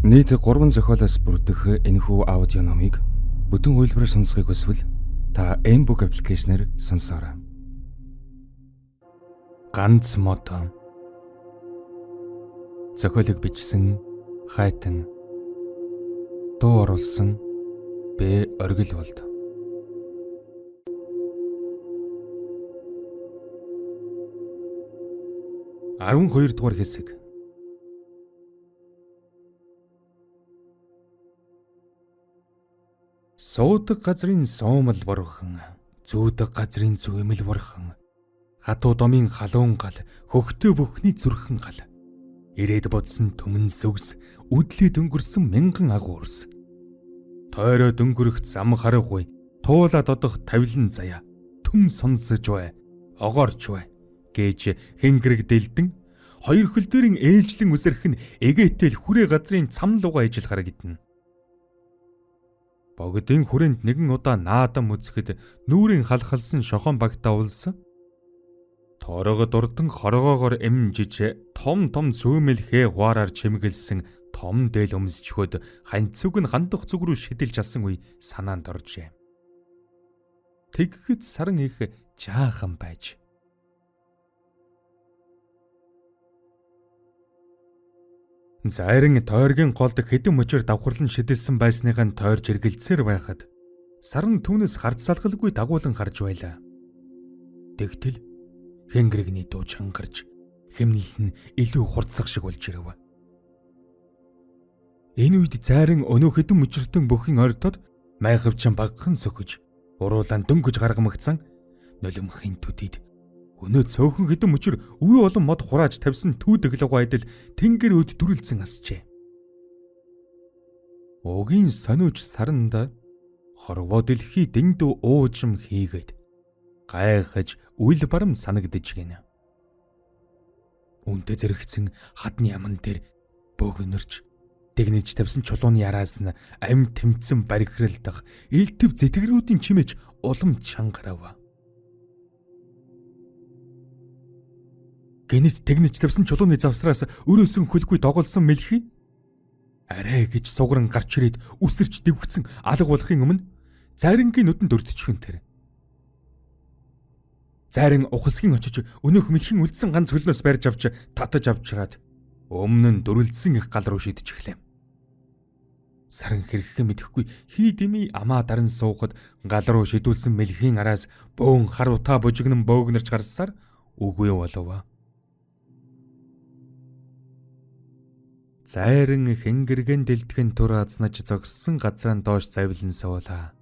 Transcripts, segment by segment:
Нийт 3 зохиолоос бүрдэх энэхүү аудио номыг бүтэн хувилбараар сонсохыг хүсвэл та Mbook аппликейшнээр сонсоорой. Ганц мод. Зохиолыг бичсэн Хайтан. Дуу оруулсан Б. Оргил болд. 12 дугаар хэсэг. Суудаг газрын суумал бурхан, зүүдэг газрын зүймэл бурхан, хатуу домын халуун гал, хөхтөө бүхний зүрхэн гал, ирээд бодсон түмэн сүгс, үдлээд өнгөрсөн мянган агуурс. Тойроод өнгөрөх зам харахгүй, туулаад одох тавилан заяа, түн сонсож бай, огоорч бай гэж хэнгэрэг дэлдэн хоёр хөл дээрэн ээлжлэн үсэрх нь эгээтэл хүрээ газрын цам лугаа ижил харагдана. Богдын хүрээнд нэгэн удаа наадам үзэхэд нүүрийн халахалсан шохон багтаа улсан. Торого дурдан хоргоогоор эмжиж том том сүүмэл хээ гуараар чимгэлсэн том дээл өмсчхөд ханьцуг нь хандах зүг рүү шидэлж асан үе санаанд оржээ. Тэгэхэд саран их жаахан байж. Зайран тойргийн голд хэдэн мөчөр давхарлан шидэлсэн байсныгаа нь тойрж эргэлзсээр байхад саран түүнээс харц салгалгүй дагуулan харж байлаа. Тэгтэл хэнгэрэгний дуу чангарч хэмнэл нь илүү хурдсах шиг болж ирэв. Энэ үед зайран өнөө хэдэн мөчөртөн бүхэн ойртоод майхавчин багхан сөхөж уруулаан дөнгөж гаргамагцсан нулимхын төдийд өнөө цөөхөн хэдэн мөчөр үе олон мод хурааж тавьсан түүдэг лугаа идэл тэнгэр өд дүрэлзэн асжээ. Угийн сониуч саранда хорвоо дэлхий дэндүү уужим хийгээд гайхаж үл барам санагдаж гинэ. Үнтэй зэрэгцэн хадны яман дээр бөөгнөрч дэгнэж тавьсан чулууны араас нь амь тэмцэн барихралдах элтв зэтгэрүүдийн чимээч улам чангарав. Гэнэт тэгнэж тавьсан чулууны завсраас өрөөсөн хөлгүй доголсон мэлхий арай гэж сугаран гарч ирээд үсэрч дэвгцэн алга болохын өмнө зайрангийн нүдэнд өртчихөн тэр. Зайран ухасгийн очиж өнөөх мэлхийн үлдсэн ганц хөлнөөс барьж авч татаж авчраад өмнө нь дүрэлзсэн их гал руу шидчихлээ. Саран хэрэгхэн мэдэхгүй хий дэмий амаа даран суухад гал руу шидүүлсэн мэлхийн араас бөөн хар утаа бужигнан бөөгнөрч гарсаар үгүй болов. Зайран хэнгэргэн дэлтгэн тур азнаж зогссон газрaan доош завилан суулаа.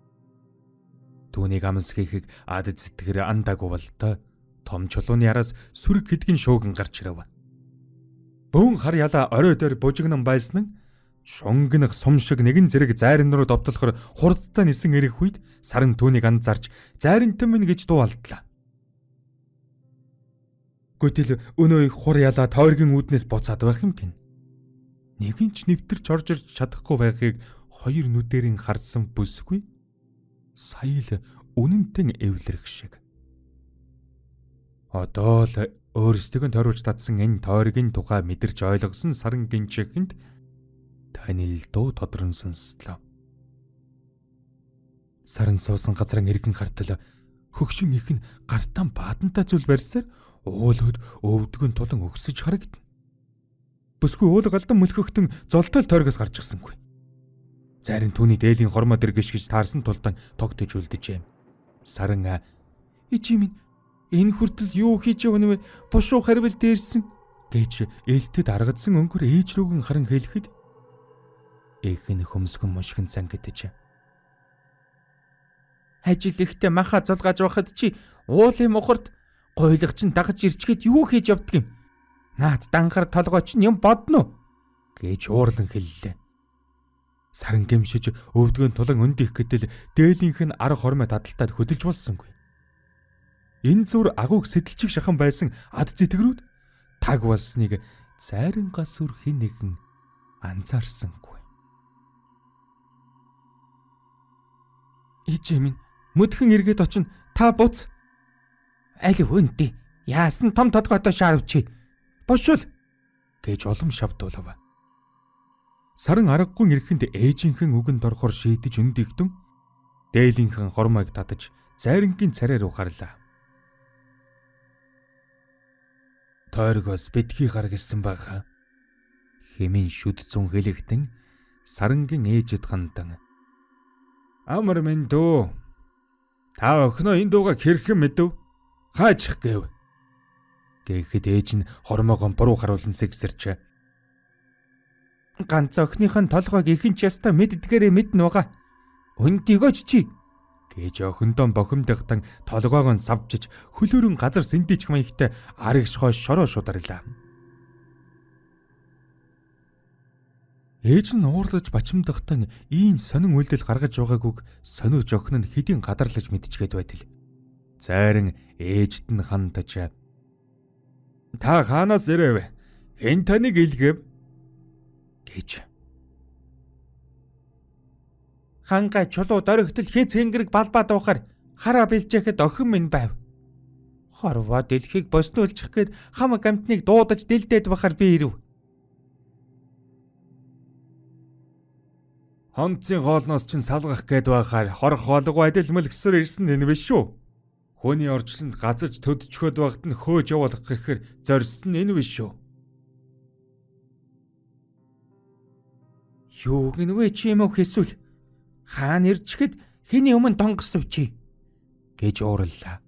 Түүнийг амс хийхийг ад зэтгэр андаагүй болтой том чулууны араас сүрэг хэдгэн шууган гарч ирэв. Бөөн хар ялаа орой дээр бужигнан байсан нь шунгинах сум шиг нэгэн зэрэг зайран руу довтлохор хурдтай нисэн ирэх үед саран түүнийг анзаарч зайрантан минь гэж дуу алдлаа. Гэтэл өнөө их хур ялаа тойргийн үүднээс буцаад байх юм гин. Нэгэн ч нэвтэрч орж ирж чадахгүй байхыг хоёр нүдэрийн харсан бүсгүй сая л үнэнтэн эвлэрэх шиг. Одоо л өөрсдийг нь тойруулж татсан энэ тойргийн тухай мэдэрч ойлгосон саран гинжихэнд танил дуу тодрон сонсдлоо. Саран суусан газран эргэн хартал хөгшин их нь гартан баадантай зүйл барьсаар уулууд өвдгөн тулан өгсөж харагдана. Бүсгүй уул галдан мөлхөгтөн золтол тойргоос гарч ирсэнгүй. Зарим түүний дээлийн хормоо дэр гიშгэж таарсан тулдан тогтож үлджээ. Саран ичи минь энэ хүртэл юу хийж явна вэ? Бушуу харвал дээрсэн гэж элтэд аргадсан өнгөр ээж рүүгэн харан хэлэхэд их нь хөмсгөн мушгин зангидэж. Ажил ихтэй маха зулгааж байхад чи уулын мухарт гуйлагч нь дагаж ирчгээд юу хийж явдаг юм? Наад данхар толгой чинь юм бодно гэж уурлан хэллээ. Саран гэмшиж өвдгөн тулан өндих гэтэл дээлийнх нь арга хормой таталтаад хөдөлж болсонгүй. Энэ зүр агууг сэтэлчих шахан байсан ад зэтгэрүүд таг болсныг зайрангаас үр хэн нэгэн анзаарсангүй. Ичээ минь мөдхөн эргээд очин та буц. Аль хөнтэй яасан том тодгойтой шаарвчээ. Бошул гэж улам шавдуулав. Саран аргагүй эрхэнд ээжийнхэн үгэнд орохоор шийдэж өндөгдөн дээлийнхэн хормойг татаж зайрангийн царай руу гарлаа. Тойргоос битгий гар гисэн байхаа. Хэмээн шүд зун хэлэгтэн сарангийн ээжэд хандан. Амар минь дөө. Та охиноо энэ дууга хэрхэн мэдэв? Хаачих гэв. Гэхэд ээж нь хормоогоо буруу харуулан сэгсэрч. Ганц охиных нь толгойг ихэн ч ястаа мэддгээрээ мэднэ уга. Өндөгөөч чи гэж охиндоо бохимдогтон толгойгоо савжиж хөлөөрөн газар сэндийчих маягтай арагш хойш шороо шударлаа. Ээж нь уурлаж бачимдахтан ийм сонин үйлдэл гаргаж байгаагүйг сониуч охин нь хэдийн гадарлаж мэдчихэд байтал. Зайран ээжд нь хандаж "Та хаанаас ирэв? Хэн таныг илгээв?" гэж. Хангай чулуу дөрөгтөл хез хэнгэрэг балбаа дуухаар хараа бэлжээхэд охин минь байв. Хорвоо дэлхийг боснуулчих гээд хам гамтныг дуудаж дэлдээд бахаар би ирэв. Хонцын хоолноос чинь салгах гээд байхаар хорох хоолгүй адил мөлгсөр ирсэн энэ биш үү? Хүний орчлонд газаж төдчхөд байхад нь хөөж явуулах гэхээр зорьсон энэ биш үү? Юу гинвэ чи юм уу хэсвэл? Хаан ирчхэд хэний өмнө тонгосов чи гэж уурлаа.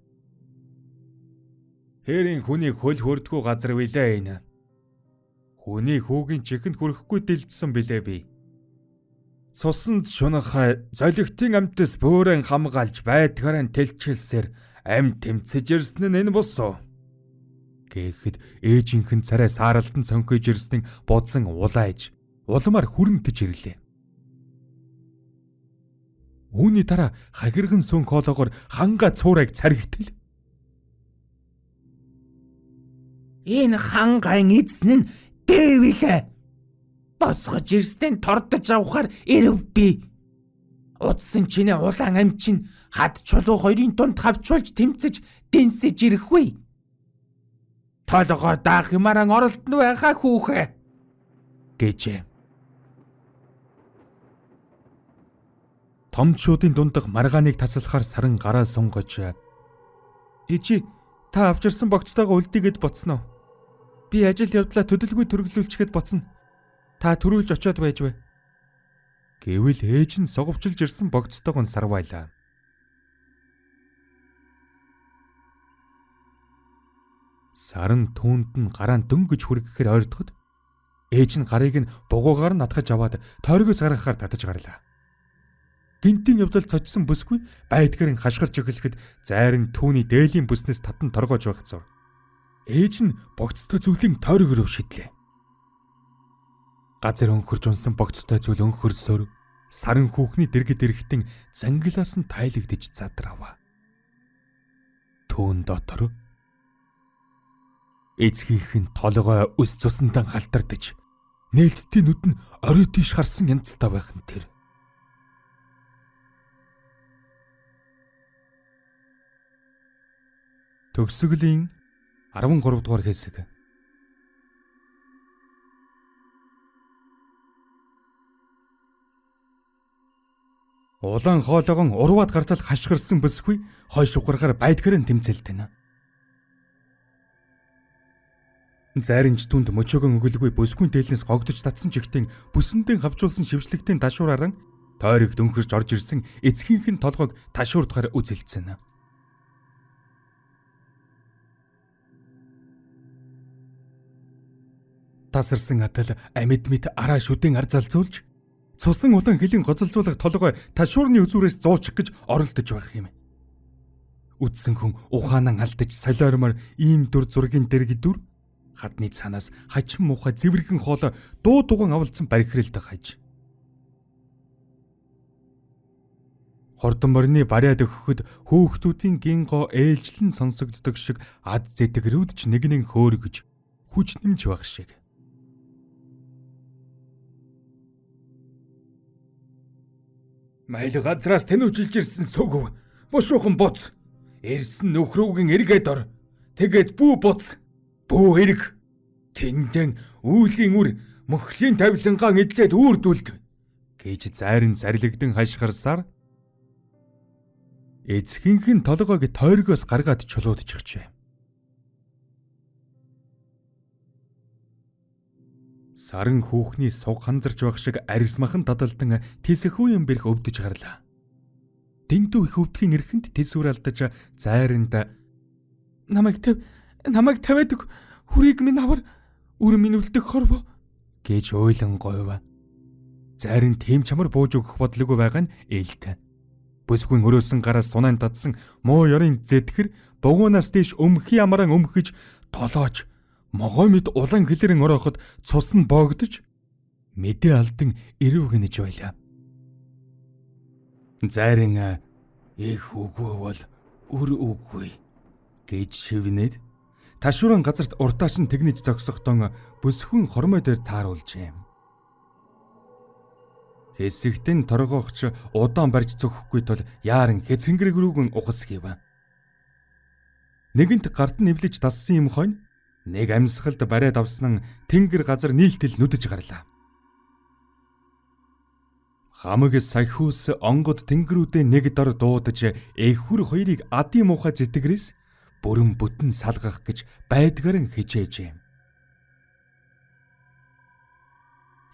Хэрийн хүний хөл хөрдгүү газар билээ энэ. Хүний хүүгийн чихэнд хүрэхгүй дэлдсэн билээ би. Цусанд шунахай золигтын амьтас бөөрэн хамгаалж байдгаараа тэлчилсээр амьд тэмцэж ирсэн нь энэ босоо. Гэхэд ээжийнх нь царай сааралдан цонхойж ирсэн бодсон улааж улмаар хүрэнтэж ирлээ. Үүний дараа хагирган сүн хоолоогоор ханга цуурайг царигтэл. Энэ хангайн эзэн нь бэвилээ. Босгож ирсэн тордож авахар ирэв би. Удсан чинээ улаан ам чинь хад чулуу хоёрын дунд хавчуулж тэмцэж дэнсэж ирэхгүй. Толгой даах юмараа оролтно байхаа хүүхэ гэжээ. Томчуудын дундах маргааныг тасалхаар саран гараа сунгаж "Ижи та авчирсан богцтойгоо үлдээгээд боцсноо. Би ажил явдлаа төдөлгүй төрөглүүлчихэд боцно. Та төрүүлж очиод байж вэ?" Гэвэл ээж нь суговчилж ирсэн богцтойгоо сарвайлаа. Саран түүнд нь гараа дөнгөж хүргэхээр ойртоход ээж нь гарыг нь бугуугаар нь атгаж аваад тойргоос гаргахаар татаж гарлаа. Гинтийн явдал цочсон бүсгүй байдгаарн хашгирч эхлэхэд зайран түүний дээлийн бүснээс татан торгоож байх зур. Ээж нь богцтой зүйлийн тойрог руу шидлээ. Газар өнхөрж унсан богцтой зүйл өнхөрсөөр саран хүүхний дэргэд эрэхтэн зангилаас нь тайлагдж задраваа. Түүн дотор эцгийнх нь толгой өс цусандан халтардаж нээлттэй нүд нь орой тийш харсан янзтай байх нь тэр. Төгсгөлийн 13 дугаар хэсэг. Улаан хоолойгон урваад гартал хашгирсан бүсгүй хойш ухаргаар байдгаар нь тэмцэлтэнэ. Заринч түнд мөчөөгөн өгөлгүй бүсгүйн дээлнээс гогдож татсан чигтэн бүсэндээ хавжуулсан шившлэгтийн ташуурааран тойрогт өнхөрч орж ирсэн эцгийнх нь толгойг ташуурдахаар үзэлцэн. Тасарсан атал амьд мэт араа шүдэн ар залзуулж цусан улаан хөлийн гоцолзуулах толгой ташуурны үзүүрээс зуучих гэж оролдож байх юм. Үдсэн хүн ухаанаа алдаж солиормоор ийм дүр зургийн дэргэдүр хадны цаанаас хачин муухай зэвэрхэн хоолой дуу дуган авалдсан бархиралд хаж. Хурдан морины бариад өгөхөд хөөхтүүдийн гин гоо ээлжлэн сонсогддог шиг ад зэтгэрүүд ч нэг нэг хөөргөж хүч нэмж байх шиг. Майл газраас тэнүүжилж ирсэн сүгв. Бушуухан буц. Ирсэн нөхрүүгэн эргээд ор. Тэгээд бүү буц. Бүү эрг. Тэндэн үүлийн үр Мөхлийн тавилангаан эдлээд үүрдүүлд гэж зайран зарлигдан хашгирсаар эцгийнх нь толгойг тойргоос гаргаад чулуудчихжээ. Саран хүүхний суг ханзарч байх шиг арьсмахан дадалдан тэсэхүү юм бэрх өвдөж гарлаа. Дэндүү их өвдгийн эрхэнд тэсвэр алдаж зайранд намайг тавиад өг, хүрийг минь авар, үр минь үлдэх хорвоо гэж уйлан говь. Зайран тийм чамар бууж өгөх бодлого байгаа нь ээлтэй. Бүсгүй өрөөсөн гараас сунaan татсан муу ёрын зэтгэр бугуунаас дээш өмхий амран өмхөж толоож могой мэд улаан хэлэрэн орооход цус нь боогдож мэдээ алдан эрв гинэж байлаа. Зайран их үгүй бол үр үгүй гэж шивнээд ташууран газарт уртааш нь тэгнэж зогсохдон бүсгүн хормой дээр тааруулжээ. Хэсэгтэн торгоогч удаан барьж цохихгүй тул яаран хэцэнгэрэг рүүгэн ухас хийв. Нэгэнт гарт нь эвлэж дассан юм хойно нэг амьсгалд бариад авсан тэнгэр газар нийлтэл нүдэж гарлаа. Хамаг сахиус онгод тэнгэрүүдээ нэг дор дуудаж эхүр хоёрыг адын муухай зэтгэрээс бүрэн бүтэн салгах гэж байдгааран хичээжээ.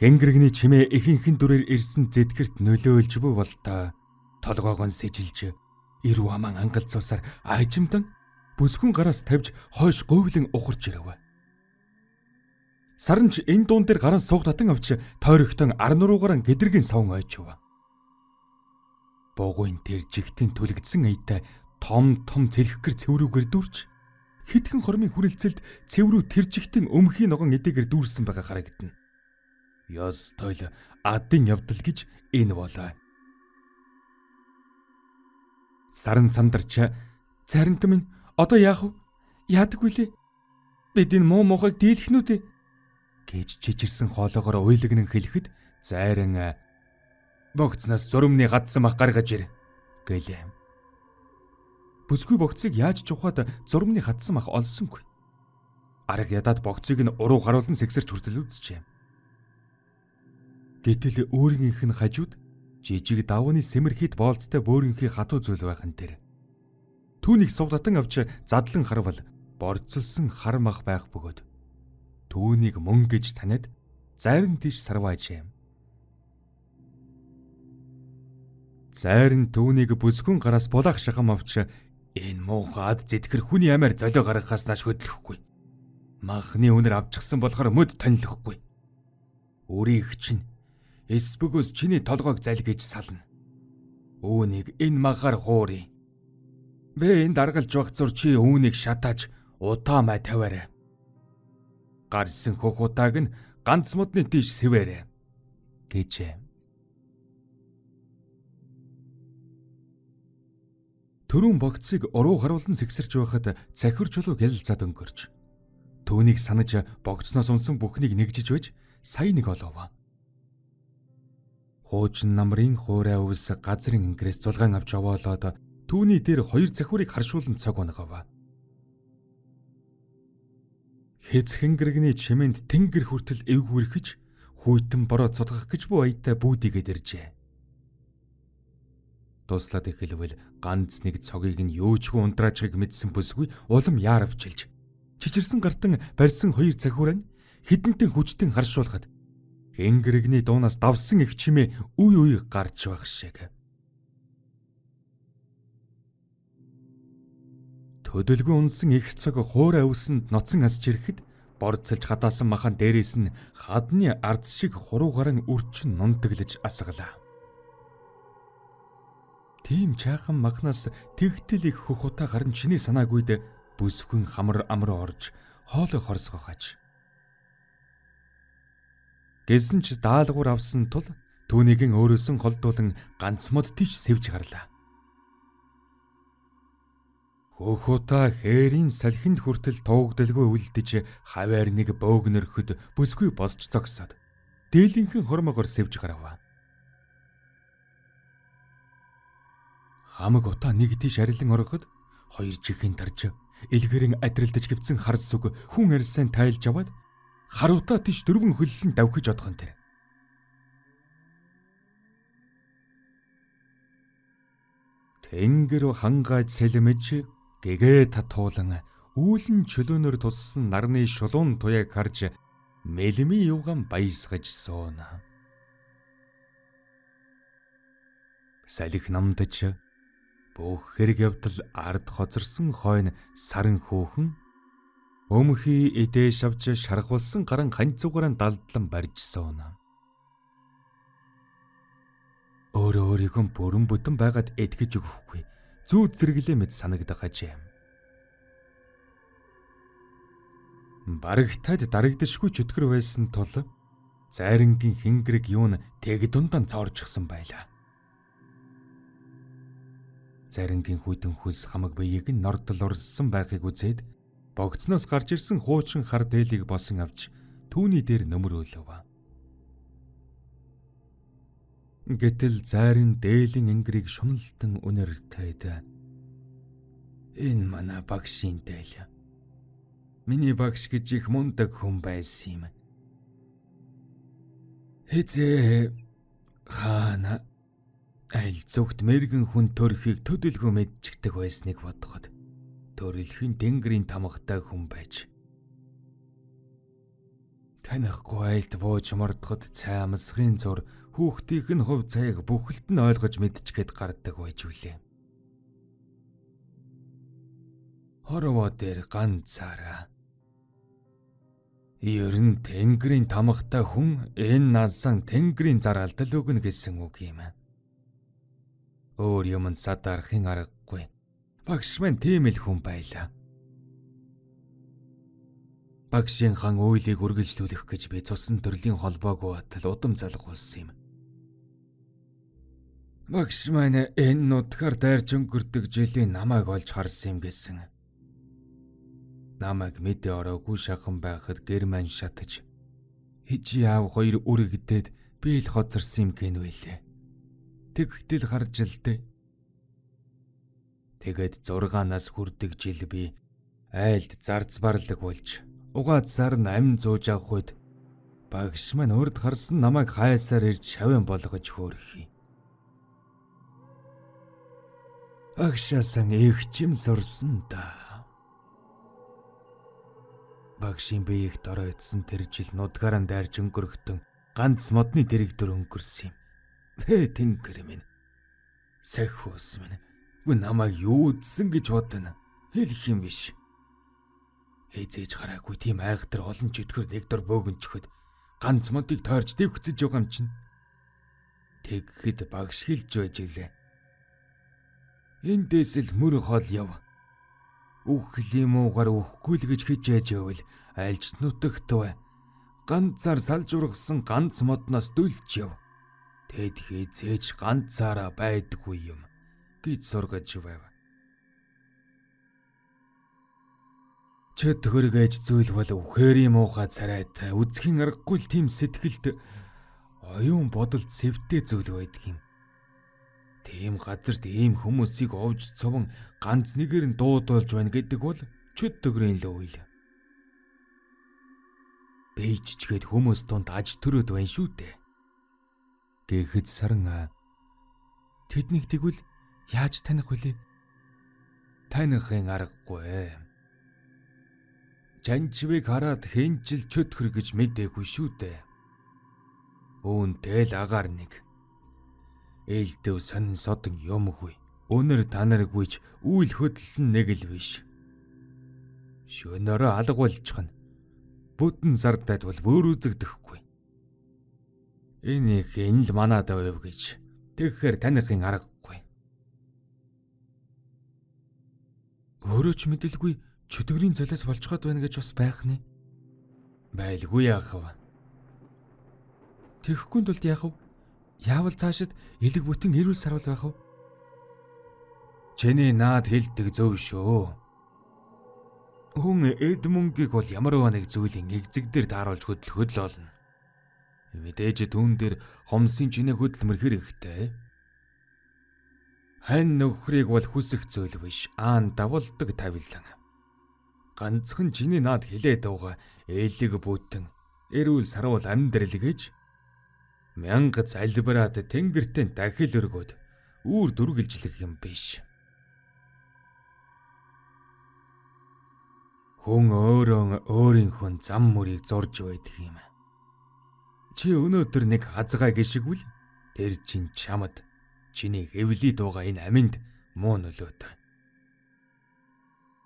Хэнгэрэгний чимээ ихэнхэн дүрээр ирсэн зэтгэрт нөлөөлж буй болтой толгоогоо сэжилж ирүү аман ангалцуулсаар ажимдан бүсгүн гараас тавьж хойш говьлон ухарч ирэв. Саранч энэ дуун дээр гарan сууг татан авч тойрогтон арн руугаран гэдэргийн савн ойчив. Буугуйн тэр жигтэн түлэгдсэн аятай том том цэлхгэр цэврүүгээр дүрч хитгэн хормын хүрэлцэлд цэврүү тэр жигтэн өмхийн ногоон эдээгээр дүүрсэн байгаа харагдана. Ёстой л адын явдал гэж энэ болоо. Саран сандарч заримт минь одоо яах вэ? Яадаг вүлээ? Бид энэ муу мухайг дийлэх нү дээ гэж чичирсэн хоолоогоор уйлагнан хэлэхэд зайран богцноос зурмны гадсан мах гаргаж ир гэлээ. Бүсгүй богцыг яаж чухаад зурмны хадсан мах олсонгүй. Арга ядаад богцыг нь уруу харуулан сэгсэрч хүртэл үзжээ. Гэтэл өөрийнх нь хажууд жижиг давууны сэмэрхийд боолттой бөөрөнхий хатуу зүйл байх нь тэр. Түүнийг сугдатан авч задлан харвал борцолсон хар мах байх бөгөөд түүнийг мөн гэж таниад зарим тийш сарваажээ. Зарим түүнийг бүсгүн гараас булаах шахам авч энэ муухай ад зэтгэр хүний амиар золио гаргахаас нааш хөдлөхгүй. Махны үнэр авчихсан болохоор мөд танилахгүй. Өөрийнх чинь эс бөгөөс чиний толгойг залгиж сална. Үүнийг энэ магаар хууръя. Би энд даргалж байх зур чи үүнийг шатааж удаамай тавиарай. Гарсан хөх удааг нь ганц модны тийш сэвээрэй гэжээ. Төрүүн богцыг уруу харуулан сэгсэрч байхад цахир чулуу гялалзаад өнгөрч. Түүнийг санаж богцноос унсан бүхнийг нэгжиж байж сая нэг олов. Хуучин намрын хуурай өвс газрын ингэрээс зулгаан авч овоолоод түүний дээр хоёр захиурыг харшуулан цаг унгав. Хэз хэнгэрэгний чимээнд тэнгэр хүртэл эвгүрхэж хүйтэн бороо цудгах гэж буй аятай бүүдийгээд иржээ. Туслаад эхэлвэл ганц нэг цогийг нь юучгүй унтраачхыг мэдсэн бүсгүй улам яаравчилж чичирсэн гартан барьсан хоёр захиуран хідэнтэн хүчтэн харшуулхад хэнгэрэгний дуунаас давсан их чимээ үе үе гарч байх шиг. Төдөлгүй унсан их цог хуурай өвсөнд ноцон асч ирэхэд борцолж хадаасан махан дээрээс нь хадны ард шиг хуруугаран үрчин нунтаглаж асгалаа. Тийм чайхан махнаас тэгтэл их хөх утаа гарan чиний санаагүйд бүсгүн хамар амар орж хоолой хорсгохаж. Гэсэн ч даалгавар авсан тул түүнийг нь өөрөөсөн холдуулан ганц мод тийш сэвж гарлаа. Хөх утаа хээрийн салхинд хүртэл туугдалгүй үлдэж хаваар нэг бөөгнөрөхөд бүсгүй босч зогсоод дээлийнхэн хормогоор сэвж гарав. Хамаг утаа нэг тийш арилан ороход хоёр чихэн тарж илгэрэн адрилдаж гівцэн хар сүг хүн арьсаа тайлж аваад Харуудаа тийш дөрвөн хөллөн давхиж одхон тэр. Тэнгэр хангай сэлмэж гэгээ татуулан үүлэн чөлөөнөр туссан нарны шулуун туяаг харж мэлмийн юуган баясгаж сууна. Салхи намдаж бүх хэрэг явдал ард хоцорсон хойно саран хөөхөн өмхий эдээ шавж шаргуулсан гаран ханцугаран далдлан барьж сууна. Өөрөө өөрийгөө бүрэн бүтэн байгаад эдгэж өгөхгүй зүүд зэрэглээ мэт санагдах ажээ. Барагтад дарагдашгүй чөтгөр байсан тул зайрангийн хэнгэрэг юун тэг дундаа цоорчихсан байлаа. Зайрангийн хүйтэн хөлс хамаг биеийг нь нордол урссан байхыг үзээд богцноос гарч ирсэн хуучин хар дээлийг босон авч түүний дээр нөмрөөлөв. Гэтэл зайрын дээлийн энгэрийг шуналтан үнэртэйд энэ манай багшийн дээл. Миний багш гэж их мундаг хүн байсан юм. Хэзээ хаана аль зүгт мэрэгэн хүн төрхийг төдөлгөө мэдчихдэг байсныг бодоход төрөлхийн тэнгэрийн тамгатай хүн байж. Танихгүй айлд бууж мордоход цай амсгын зур хүүхдийнх нь хувь заяаг бүхэлд нь ойлгож мэдчихээд гардаг байж үлээ. Хорвоо дээр ганцаараа. Ер нь тэнгэрийн тамгатай хүн энэ наасан тэнгэрийн зараалдал өгнө гэсэн үг юм. Өөр юмд садарахын аргагүй. Багш маань тийм л хүн байлаа. Багшийн хан үйлийг үргэлжлүүлэх гэж би цусан төрлийн холбоогүй атал удам залгуулсан юм. Багш маань энэ нутгаар дайрч өнгөрдөг жилийн намайг олж харсан юм гэсэн. Намайг мэдээ ороогүй шахан байхад герман шатаж хижи аав хоёр үрэгдээд би л хоцорсон юм гин байлээ. Тэгтэл харж л дээ. Тэгээд 6 нас хүрдэг жил би айлд зарц барлаг болж угаад сар нь амь зууж авах үед багш маань урд харсан намайг хайсаар ирж шавэн болгож хөөрхий. Багшаасан их чим сурсан да. Багшийн биеийг доройтсон тэр жил нудгаараа дайрч өнгөрөхтөн ганц модны дэрэг дөр өнгөрсөн юм. Хэ тэнгэр минь. Сахиус минь. Гүн намайг юу үдсэн гэж бодно. Хэлэх юм биш. Хизээж гараагүй тийм айхтар олон чөтгөр нэг дор бөөгөнчөхөд ганц модыг тойрч дэвхцэж байгаа юм чинь. Тэгэхэд багш хэлж байж гэлээ. Эндээс л мөр хол яв. Үхлийн муугар үхгүй л гэж хичээж байвал альж нутагт бай. Ганцаар салж ургасан ганц модноос дүлж яв. Тэд хизээж ганцаараа байдаггүй юм гэж сургаж байв. Чөтгөр гэж зүйл бол үхээрийн муухай царайтай үзэхин аргагүй л тийм сэтгэлд оюун бодолд сэвтэй зүйл байдаг юм. Тийм газарт ийм хүмүүсийг овж цовон ганц нэгээр нь дуудуулж байна гэдэг бол чөтгөрийн л үйл. Бэйжчгээд хүмүүс дунд аж төрөөд байна шүү дээ. Гэхэд саран тэднийг тэгвэл яаж таних вүлээ? Таныхын аргагүй. Жанчвыг хараад хинчил чөтгөр гэж мдээгүй шүү дээ. Үүнтэй л агаар нэг. Ээлдэв сонин содон юмгүй. Өнөр танаргүйч үйл хөдлөл нь нэг л биш. Шөнөрөө алгуулчихна. Бүтэн сардад бол бүр үзэгдэхгүй. Энэ их энэ л манад байв гэж. Тэгэхээр таныхын аргагүй. Өөрөө ч мэдэлгүй чөтгөрийн золиос болцоход байна гэж бас байх нэ. Байлгүй яах вэ? Тэгэхгүй тулд яах вэ? Яавал цаашид элэг бүтэн эрүүл сарвал байх вэ? Чиний наад хэлдэг зөв шүү. Хүн эд мөнгийг бол ямарваа нэг зүйлийн эгзэг дээр тааруулж хөдлөхөд л олно. Мэдээж түүн дээр хомсын чинээ хөдөлмөр хэрэгтэй. Хань нөхрийг бол хүсэх зүйл биш, аан давалдаг тавилан. Ганцхан чиний наад хилээд байгаа ээлэг бүтэн Эрүүл саруул амьдрал гэж мянга залбираад тэнгэртэн дахил өргөөд үүр дүргэлжлэх юм биш. Хүн өөрөө өөрийнхөө зам мөрийг зурж байдаг юм. Чи өнөөдөр нэг хазгай гიშгвэл тэр чинь чамд чиний хэвлий дууга энэ аминд муу нөлөөтэй.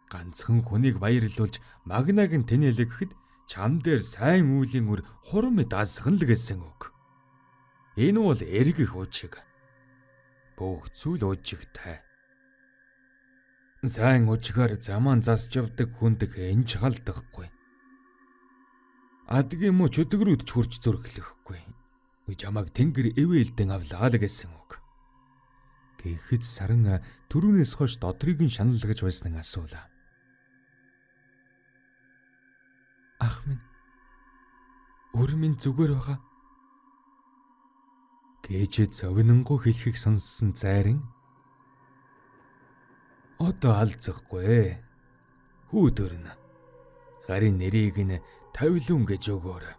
Ганцхан хүнийг баярлуулж магнаг нь тэнэлгэхэд чам дээр сайн үйлийн үр хурам даасган л гэсэн үг. Энэ бол эргэх үжиг. Бүх зүйл үжигтэй. Сайн үжигээр замаан засч явдаг хүнд энж халдахгүй. Адгийн муу чөдгөрүүд ч хурж зөрглөхгүй. Гэж амаг тэнгэр эвээлдэн авлаа л гэсэн үг. Гэхэд саран түрүүнээс хойш додрыг нь шаналгаж байсан асуулаа. Ах минь, өр минь зүгээр байгаа гэж зовинонгоо хэлхийг сонссон зайран одоо алзахгүй. Хүү дөрнө. Гарын нэрийг нь тавилун гэж өгөөрэй.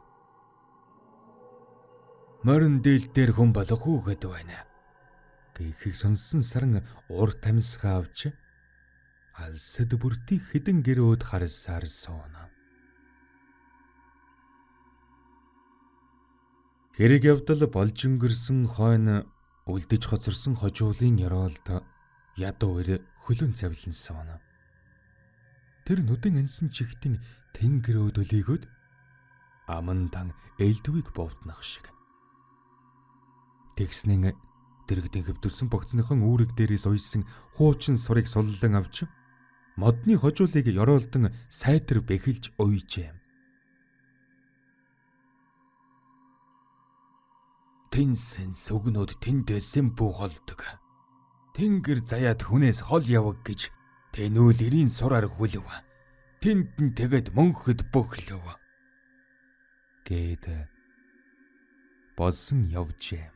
Морин дийл дээр хүн болох хүүхэд байна. Гэхийг сонссон саран ур тамисгаа авч алсад бүртийг хэдэн гэрөөд харсаар сууна. Хэрэг явдал болж өнгөрсөн хойно үлдэж хоцорсон хожуулын ёроолд ядуу ир хөлөн цавлан сууна. Тэр нүдэн ансан чигтэн тэнгэр өдөлийгöd аман тан элдвийг бовднох шиг. Тэгснэн дэрэгдэн хэвдүүлсэн богцныхон үүрэг дээрээс уйсан хуучин сурыг суллан авч модны хожуулыг ёроолдон сайтар бэхэлж уйжээ. Тэнсэн сүгнүүд тэндээсэн бүү холдог. Тэнгэр заяад хүнээс хол яваг гэж тэнүүл эрийн сураар хүлв. Тэнд нь тэгэд мөнхөд бөхлөв. Гээд болсон явжээ.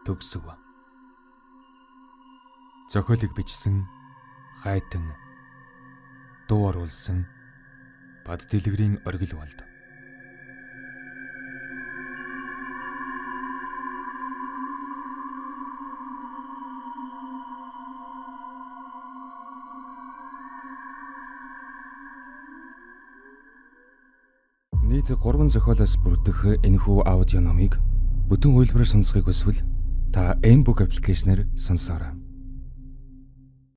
Төгсөв. Зохиолыг бичсэн Хайтан, дуу оруулсан Бад дэлгэрийн оргил болд. Нийт 3 зохиолоос бүрдэх энэхүү аудио номыг бүтэн хувилбараар сонсохыг хүсвэл та Mbook аппликейшнээр сонсоорой.